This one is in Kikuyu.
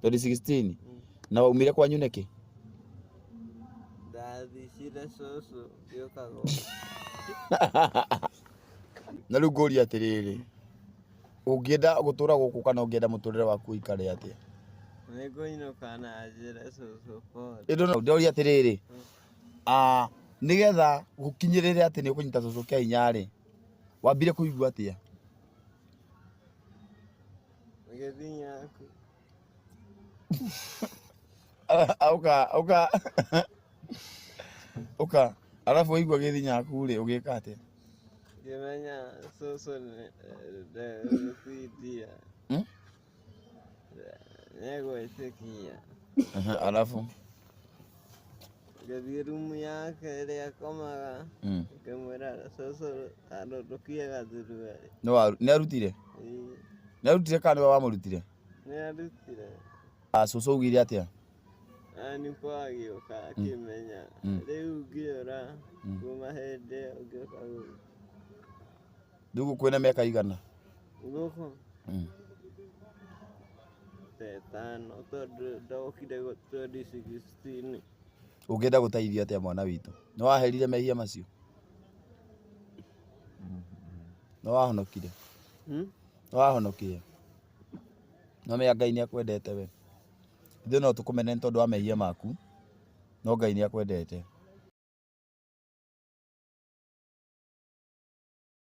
2016. Na waumire kwanyu nĩkĩ? Ndathicire cũcũ ngĩũka gũkũ. Na rĩu ngũria atĩrĩrĩ, ũngĩenda gũtũra gũkũ kana ũngĩenda mũtũrĩre waku ũikare atĩa? Nĩngũinũka na njĩre cũcũ pole. Ĩndũ ndĩroria atĩrĩrĩ, ah, nĩgetha gũkinyĩrĩre atĩ nĩ ũkũnyita cũcũ kĩa hinya rĩ, wambire kũigua atĩa? Gĩthinyaku. Ũka ũka ũka, arabu waigua gĩthinyaku rĩ, ũgĩka atĩa? Ngĩmenya cũcũ ndegũtindia. Hmm? Nĩegwĩtĩkia. Aha, Alafu Ngĩthiĩ rumu yake ĩrĩa akomaga. Ngĩmwĩra cũcũ arũrũkie gathuruarĩ. Nĩ wa- nĩ arutire? Ĩĩ, Nĩ arutire kana nĩwe wamũrutire? Nĩ arutire. Ah, cũcũ augire atĩa? Aniko agĩũka akĩmenya. Rĩu ngĩũra kuma hĩndĩ ĩyo ngĩũka gũkũ. Rĩu gũkũ wĩna mĩaka igana? Gũkũ ta ĩtano tondũ ndokire 2016. Ũngĩenda gũteithio atĩa mwana witũ? Nĩ waherire mehia macio? Nĩ wahonokire? Nĩ wahonokire? No menya Ngai nĩ akwendete we. Ithuĩ no tũkũmene nĩ tondũ wa mehia maku, no Ngai nĩ akwendete.